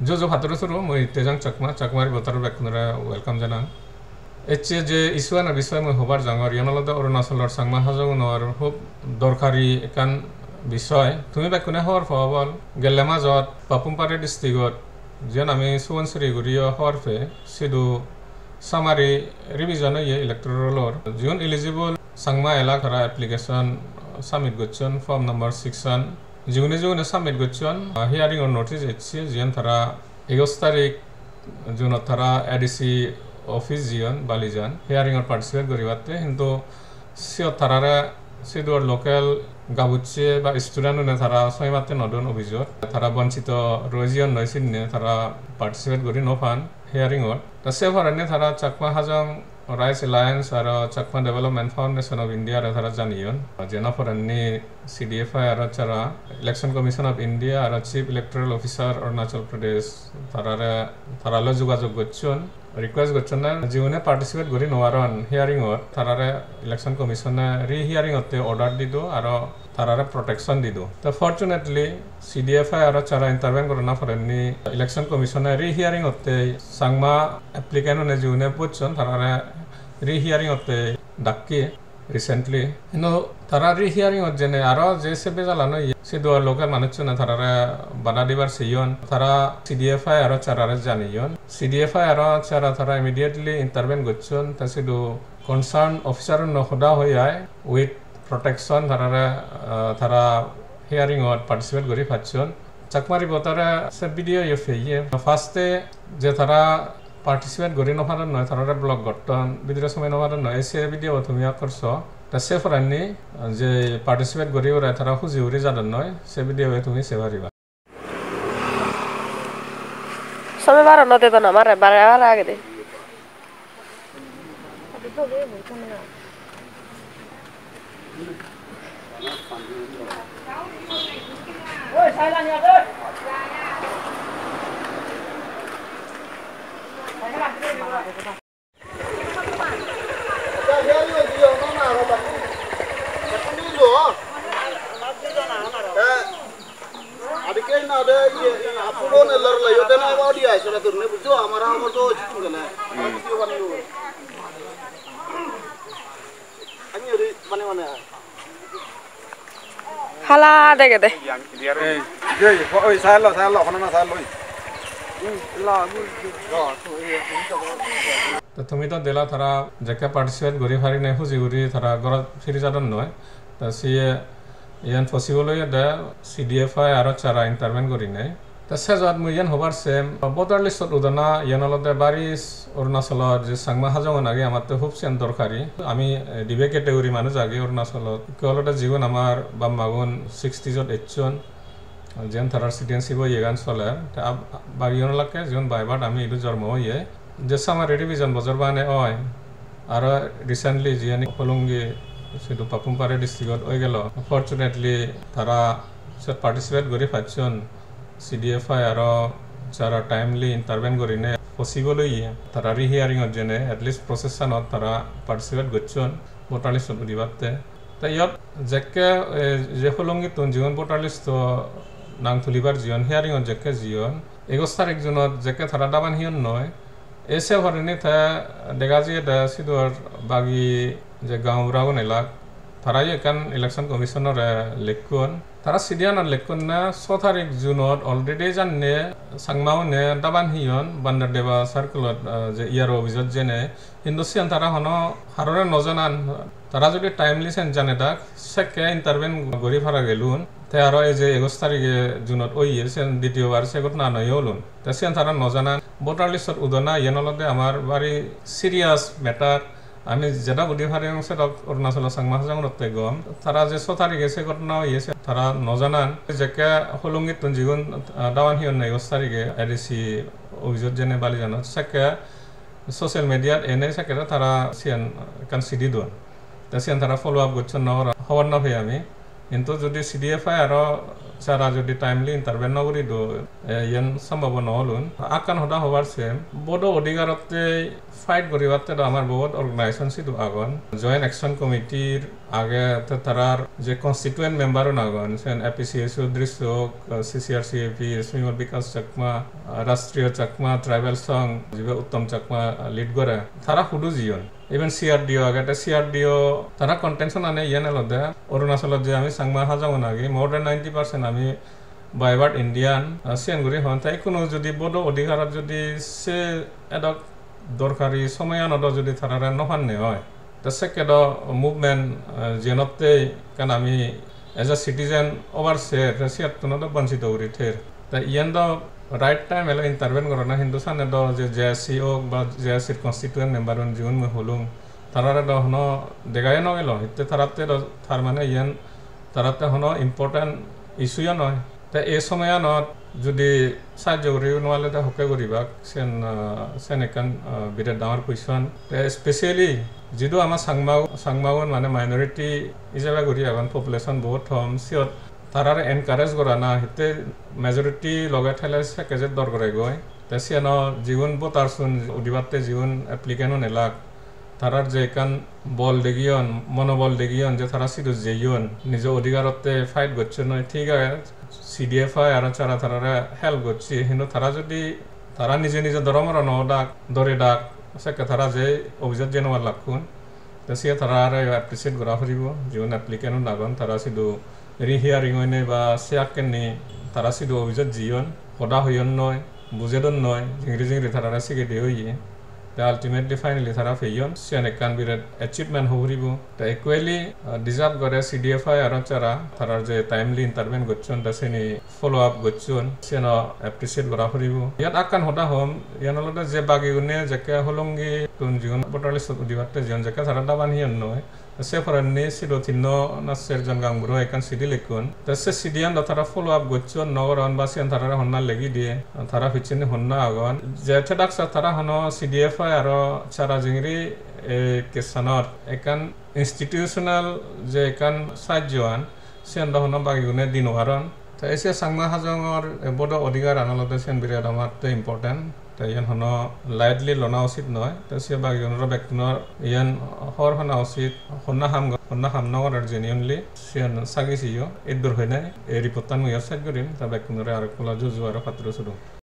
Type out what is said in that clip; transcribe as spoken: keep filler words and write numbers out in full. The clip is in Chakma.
Jojo patturu turu, mui Tejang Chakma, Chakma Reporter bekkunore welcome janang. Ecche je issue ano bishoye mui hobar jangor, iyan olode Arunachalor Changma Hajongunor hub dorkari ekkan bishoy. Tumi bekkune hobor po obol, gelle majot Papum Pare districtot, jiyan ami Subansiri guriyo hobor pei, sidu summary revision oye electoral roll-or. Jigun eligible Changma elak tara application submit gocchon, form number six an. Jigune jigune submit gocchon, ah, hearing or notice ecche, jiyan tara egoj tarik June-ot tara A D C office jiyon, Balijan, hearing-ot participate guribatte, hintu siyot tarare sidu local gabucche ba student-une tara somibatte no don office-ot. Tara bonchito roi jiyon noi sinne tara participate guri no pan hearing-ot. Ta se porendi tara Chakma Hajong Rights Alliance aro Chakma Development Foundation of India-re tara janiyon. Jena porendi C D F I aro tara Election Commission of India aro Chief Electoral Officer Arunachal Pradesh tarare, taraloi jogajog gocchon, request gocchonde jigune participate guri no paron hearing-ot, tarare Election Commission-e re-hearing-otte order dido aro tarare protection dido. Te fortunately, C D F I aro tara intervene gorana porendi Election Commission-e re-hearing-otte Changma applicant-une jigune bocchon tarare re-hearing-otte dakke recently. Hintu tara re-hearing-ot jene aro je se bejalan oye, sidu local manuchchune tarare bada dibar seyon. Tara C D F I aro tarare janiyon. C D F I aro tara, tara immediately intervene gocchon. Te sidu concern officer-unno hoda hoi ai with protection tarare, ah, tara hearing-ot participate guri pacchon. Chakma Reporter-e se video-yo peye. First-e je tara participate guri no paron noi, tarare block gotton, bidire somei no paron noi, se video-bo tumi ekkor so. Ta se porendi je participate guri ure tara huji guri jadon noi, se video-bo tumi sei pariba. Somei paro no dedon amare, bare bare agede. Adike na de, iye, iye, apu bo ne lor le yo de na ba dia sala tur ne bujo, amara amar to chikun gana. Hmm. Ani ri mane mane. Hala degede. Ei, jei, oi, sai lo, sai lo, hono na sai lo. Hmm, la, bu, bu. To tumi to dela tara jekke participate guri parinei huji guri tara gorot firi jadon noi. Ta siye iyan possible oyede C D F I aro tara intervene gurinei. Ta sejot mui iyan hobar sem, voter list-ot udona iyan olode bari Arunachalot je Changma Hajongun age amatte hub siyan dorkari. Ami, eh, dibe category manuj age Arunachalot. Ekko olode jigun amar bap magun sixties-ot ecchon, jiyan tarar citizenship-o iyegan soler. Te ab-, bagigun olakke jigun by birth ami idu jormo oye. Je summary revision bojor bane oi, aro recently jiyani Hollongi sidu Papum Pare district-ot oi gelo. Fortunately, tara siyot participate guri pacchon. C D F I aro tara timely intervene gurinei possible oye. Tara re-hearing-ot jeinei at least process-anot tara participate gocchon voter list-ot udibatte. Te iyot jekke, eh, je Hollongittun jigun voter list-o nang tulibar jiyon, hearing-ot jekke jiyon, egoj tarik June-ot jekke tara daban heyon noi, ei se porendi te dega jiyede sidu ar bagi je gaonburagun elak, tarayo ekkan Election Commission-ore lekkon. Tara sidiyanot lekkon ne so tarik June-ot already janne Changmaune daban heyon Banderdeba circle-ot, eh, je E R O office-ot jeinei. Hintu siyan tara hono harore no janan. Tara jodi timely sen janedak, sekke intervene guri para gelun. Te aro ei je egoj tarige June-ot oye, siyan ditiyobar se ghotona noyo olun. Te siyan tara no janan. Voter list-ot udona, iyan olode amar bari serious matter. Ami jedok udi pariyong sedok Arunachalo Changma Hajongunotte gom. Tara je so tarige se ghotona oye, se tara no janan. Jekke Hollongittun jigun, ah, daban heyonne egoj tarige A D C office-ot jeinei Balijanot, sekke social media-t enei sekke tara siyan ekkan sidi don. Te siyan tara follow up gocchon no, hobor no pei ami. Hintu jodi C D F I aro Sara jodi timely intervene no guri do, eh, iyen sombhob no olun. Akkan hoda hobar sem, vodo odhikarotte fight guribatte do amar bohut organization sidu agon. Joint Action Committee age, te tarar je constituent member un agon, sen A P C S U Drisho ok, C C R C A P, Suimal Bikash Chakma, Rashtriya Chakma Tribal Sangh, jibe Uttam Chakma lead gore, tara hudu jiyon. Even C R D O age, te C R D O tara contention ane iyen olode Arunachalot je ami Changma Hajong un agi, more than ninety percent ami by birth Indian, ah, siyan guri hon. Te ikkunu jodi vodo odhikarot jodi se edok dorkari somoyanot do jodi tarare no panne oi, te sekke do movement, ah, jiyenotte ekkan ami as a citizen obar se, te siyattun do bonchito guri ther. Te iyen do right time elo intervene gorana, hintu sane do je J S C ok ba J S C-r constituent member un jigun mui holung, tarare do hono degayo no gelo, hitte taratte do tar mane iyen taratte hono important issue yo noi. Te ei somoyanot jodi sahajjo guri no pale te hokke guribak, sen, ah, sen ekkan, ah, birat dangor question. Te specially jidu ama Changma, Changmagun mane minority ijebe guri agon, population bohut hom, siyot tarare encourage gorana, hitte majority loge thele sekke je dor goregoi. Te siyano jigun voters un udibatte jigun applicant un elak, tarar je ekkan bol degiyon, monobol degiyon je tara sidu jeyon, nijo odhikarotte fight gocchon noi, thik age, C D F I aro tara tarare help gocche, hintu tara jodi tara nije nije dhoromoro no odak, dore dak, sekke tara je office-ot jei no parlakkun. Te siye tarare appreciate gora poribo, jigun applicant un agon, tara sidu rehearing oinei ba se akken ni tara sidu office-ot jeyon, hoda hoyon noi, bujedon noi, jingiri jingiri tarare sigede oye. Te ultimately finally tara peyon, siyan ekkan birat achievement hoi poribo. Te equally, ah, deserve gore C D F I aro tara, tarar je timely intervene gocchon, te seni follow up gocchon, siyano appreciate gora poribo. Iyot ekkan hoda hom, iyan olode je bagigune jekke Hollongi tun jigun voter list-ot udibatte jiyon, jekke tara daban heyon noi. Se porendi sidu tinno na serjon gangburo ekkan sidi likkon. Te se sidiyan do tara follow up gocchon no goron ba siyan tarare honna legi diye, tara picchendi honna agon. Je thedak sa tara hono C D F I aro tara jingiri ei case-anot ekkan institutional je ekkan sahajjoan, siyan do hono bagigune di no paron. Te ei se Changma Hajongor, eh, vodo odhikaran olode siyan birat amatte important. Te iyan hono lightly lona usit noi. Te se bagigunore bekkunor iyan hobor pana usit, honna ham go-, honna ham no gorer genuinely. Siyan sagi siyo. Iddur hoinei ei report-tan mui sej gurim. Te bekkunore aro ekkola juju aro patturu sudum.